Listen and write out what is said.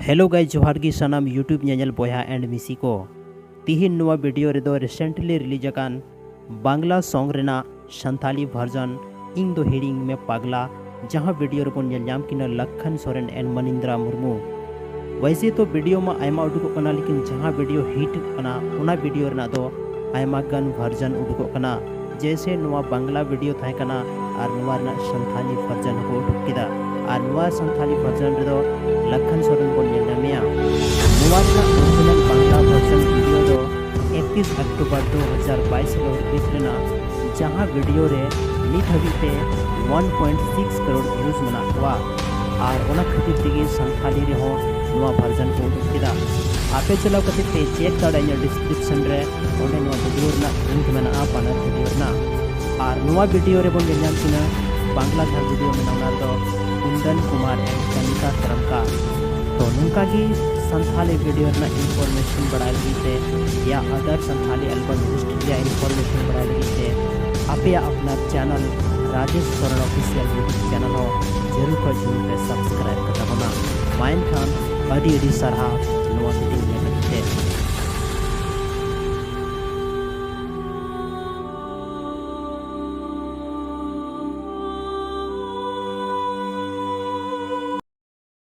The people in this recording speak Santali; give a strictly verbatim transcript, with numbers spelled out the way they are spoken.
Hello guys, ᱡᱚᱦᱟᱨ ᱜᱮ ᱥᱟᱱᱟᱢ YouTube ᱧᱮᱧᱮᱞ ᱵᱚᱭᱦᱟ and ᱢᱤᱥᱤ ᱠᱚ᱾ ᱛᱤᱦᱤᱧ ᱱᱚᱣᱟ video ᱨᱮᱫᱚ recently release ᱟᱠᱟᱱ ᱵᱟᱝᱞᱟ song ᱨᱮᱱᱟᱜ ᱥᱟᱱᱛᱷᱟᱞᱤ version ᱤᱧ ᱫᱚ ᱦᱤᱲᱤᱧ ᱢᱮ ᱯᱟᱜᱽᱞᱟ, ᱡᱟᱦᱟᱸ video ᱨᱮᱵᱚᱱ ᱧᱮᱞ ᱧᱟᱢ ᱠᱤᱱᱟ ᱞᱟᱠᱷᱟᱱ ᱥᱚᱨᱮᱱ and ᱢᱟᱱᱤᱱᱫᱨᱟ ᱢᱩᱨᱢᱩ᱾ ᱣᱮᱭᱥᱮ ᱛᱚ video ᱢᱟ ᱟᱭᱢᱟ ᱩᱰᱩᱠᱚᱜ ᱠᱟᱱᱟ, ᱞᱮᱠᱤᱱ ᱡᱟᱦᱟᱸ video hit ᱠᱟᱱᱟ ᱚᱱᱟ video ᱨᱮᱱᱟᱜ ᱫᱚ ᱟᱭᱢᱟ ᱜᱟᱱ version ᱩᱰᱩᱠᱚᱜ ᱠᱟᱱᱟ᱾ ᱡᱮᱭᱥᱮ ᱱᱚᱣᱟ ᱵᱟᱝᱞᱟ video ᱛᱟᱦᱮᱸ ᱠᱟᱱᱟ ᱟᱨ ᱱᱚᱣᱟ ᱨᱮᱱᱟᱜ ᱥᱟᱱᱛᱷᱟᱞᱤ version ᱦᱚᱸᱠᱚ ᱩᱰᱩᱠ ᱠᱮᱫᱟ᱾ ᱟᱨ ᱱᱚᱣᱟ ᱥᱟᱱᱛᱷᱟᱞᱤ version ᱨᱮᱫᱚ ᱞᱟᱠᱷᱟᱱ ᱥᱚᱨᱮᱱ ᱵᱚᱱ ᱧᱮᱞ ᱧᱟᱢᱮᱭᱟ᱾ ᱱᱚᱣᱟ ᱨᱮᱱᱟᱜ original ᱵᱟᱝᱞᱟ version video ᱫᱚ ᱮᱠᱛᱤᱥ ᱚᱠᱴᱳᱵᱚᱨ ᱫᱩ ᱦᱟᱡᱟᱨ ᱵᱟᱭᱤᱥ ᱨᱮ release ᱞᱮᱱᱟ, ᱡᱟᱦᱟᱸ video ᱨᱮ ᱱᱤᱛ ᱦᱟᱹᱵᱤᱡ ᱛᱮ one point six crore views ᱢᱮᱱᱟᱜ ᱠᱚᱣᱟ᱾ ᱟᱨ ᱚᱱᱟ ᱠᱷᱟᱹᱛᱤᱨ ᱛᱮᱜᱮ ᱥᱟᱱᱛᱷᱟᱞᱤ ᱨᱮᱦᱚᱸ ᱱᱚᱣᱟ version ᱠᱚ ᱩᱰᱩᱠ ᱠᱮᱫᱟ᱾ ᱟᱯᱮ ᱪᱟᱞᱟᱣ ᱠᱟᱛᱮ ᱯᱮ check ᱫᱟᱲᱮᱭᱟᱜᱼᱟ ᱤᱧᱟᱹᱜ description ᱨᱮ, ᱚᱸᱰᱮ ᱱᱚᱣᱟ video ᱨᱮᱱᱟᱜ link ᱢᱮᱱᱟᱜᱼᱟ ᱵᱟᱱᱟᱨ video ᱨᱮᱱᱟᱜ᱾ ᱟᱨ ᱱᱚᱣᱟ video ᱨᱮᱵᱚᱱ ᱧᱮᱞ ᱧᱟᱢ ᱠᱤᱱᱟ ᱵᱟᱝᱞᱟ ᱡᱟᱦᱟᱸ video ᱢᱮᱱᱟᱜᱼᱟ ᱚᱱᱟ ᱨᱮᱫᱚ ᱠᱩᱱᱫᱚᱱ ᱠᱩᱢᱟᱨ and ᱠᱟᱱᱤᱠᱟ ᱥᱟᱨᱚᱝᱠᱟ᱾ ᱛᱚ ᱱᱚᱝᱠᱟ ᱜᱮ ᱥᱟᱱᱛᱷᱟᱞᱤ video ᱨᱮᱱᱟᱜ information ᱵᱟᱲᱟᱭ ᱞᱟᱹᱜᱤᱫ ᱛᱮ ᱭᱟ other ᱥᱟᱱᱛᱷᱟᱞᱤ album list ᱨᱮᱭᱟᱜ information ᱵᱟᱲᱟᱭ ᱞᱟᱹᱜᱤᱫ ᱛᱮ ᱟᱯᱮᱭᱟᱜ ᱟᱯᱱᱟᱨ channel Rajesh Soren official YouTube channel ᱦᱚᱸ ᱡᱟᱹᱨᱩᱲ ᱠᱷᱚᱱ ᱡᱟᱹᱨᱩᱲ ᱯᱮ subscribe ᱠᱟᱛᱟ ᱵᱚᱱᱟ᱾ ᱢᱟ ᱮᱱᱠᱷᱟᱱ ᱟᱹᱰᱤ ᱟᱹᱰᱤ ᱥᱟᱨᱦᱟᱣ᱾